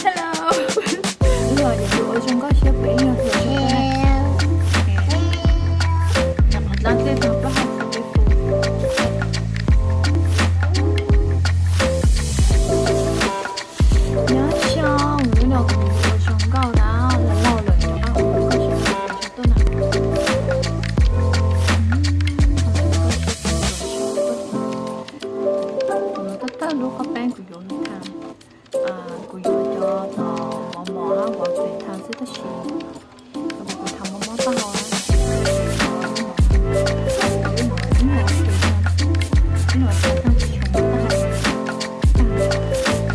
Hello. Ib los yuav ua zoo nkauj siab pem ib los hluas zoo nkauj. Nyuam qhuav dab txej tag plaub hau tsis peb pus. Nyob zoo, hnub no kuv ua zoo nkauj na, los laug lawm rov qab ua zoo nkauj siab pem ib los hluas zoo nkauj na. Kuv yuav thawj thawj lub qhov peeb kuv yuav mus tham. Kuv yuav cov mos mos hab uas pem tham xwb tab sis kuv tham mob mob taub hau na. Ib no tag tsis tshua mob taub hau,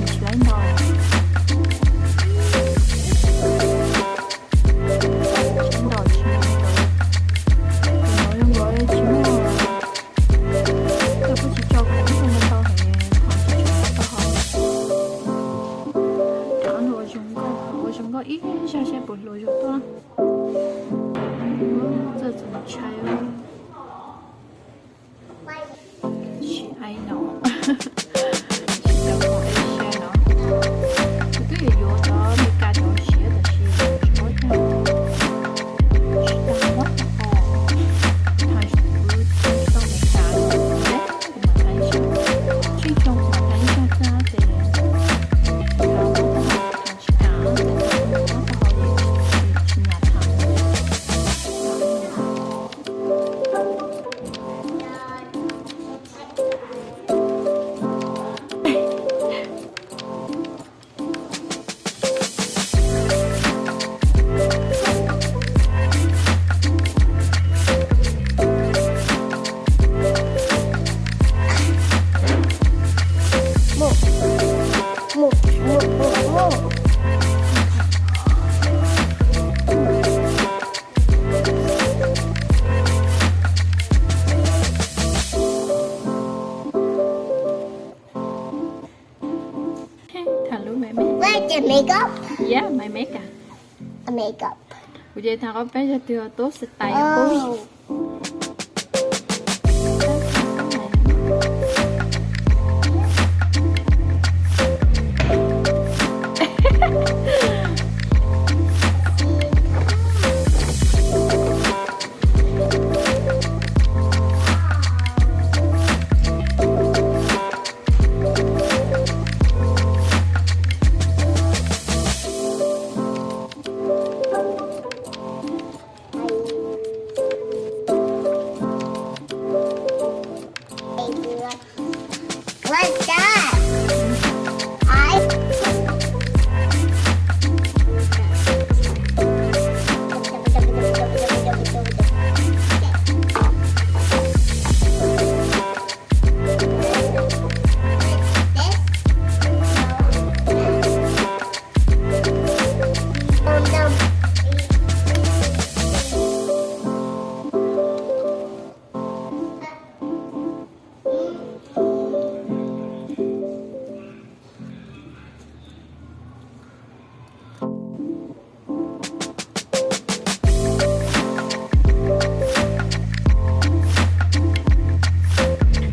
tsis laib ntau. Tsis ntau tsis ntau, kuv no zoo nkaus tsis muaj. Koj kuj tsis tso kuv ib tug ntau heev, ho tsis tshua mob taub hau. Rov qab ua zoo nkauj, ua zoo nkauj ib zaj seb puas hluas zoo tuaj. Txawj txaus ntshai. Tsis ai no, tsis tau qhov Asia no. Kuv twb yuav yuav cov Amelikas cov siav tab sis tsis paub cas, tsis tau muab tau qhov. Tham kuv tham tsis tau Amelikas no, kuv mam tham ib zaj, tsheej tsoo kuv mam tham ib zaj xwb ces tsis tau muab tau qhov, tham tsis kam, tham tsis kam ces tsis nyam tham. Tham lub makeup. Yeah, my makeup. Makeup. Kuv ces tham qhov peeb yog twg tuab style qub. What's that? I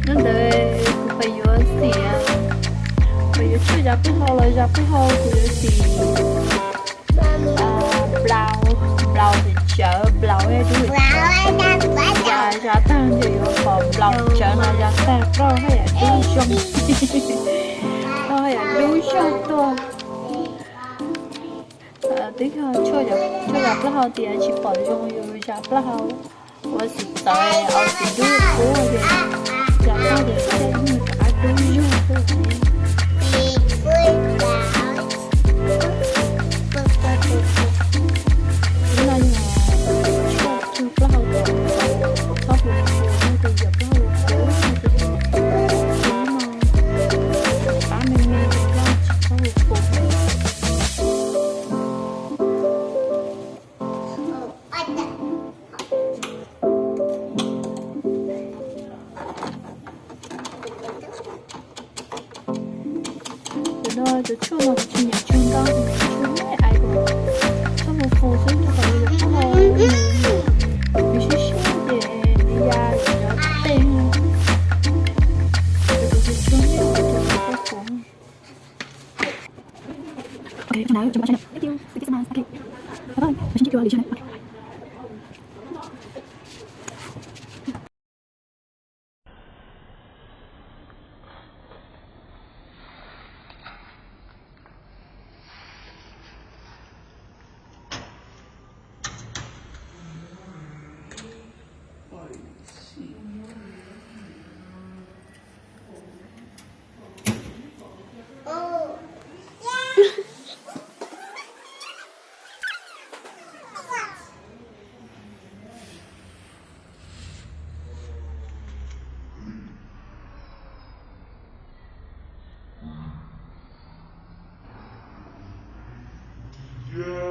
Hnub ntawd kuv pais yuav xim, pais yuav tshuaj zas paj hau los zas paj hau kuv yuav xim. Blau, blau ces tsawv, blau, zas tag ces yuav pom blau tsawv no, zas tag roj haj yam dub zoo, roj haj yam dub zoo tuaj. Twb yog tshuaj zas plaub hau tias tsis pom zoo yus zas plaub hau, ua xim txawv, ua xim dub qub ces zas tag ces tej nyuag rov qab dub zog tuaj. Hnub no yog tshuaj plaub hau txhob hu hu, yog tias yog plaub hau hu hu ces hnub no rov qab me me ces plaub hau tsis txhob hu hu. Cov no cov tshuaj no kuv tsis nyiam tshuaj ntau, kuv nyiam tshuaj me me, txhob hu hu xwb rau qhov yus plaub hau nws siab siab ces nws ya cov tej no. Ces kuv hu tshuaj me me, kuv tsis nyiam tshuaj hu hu. Thank you, thank you so much. Okay. Bye bye. Và xin chúc cho Lý Sơn. Okay.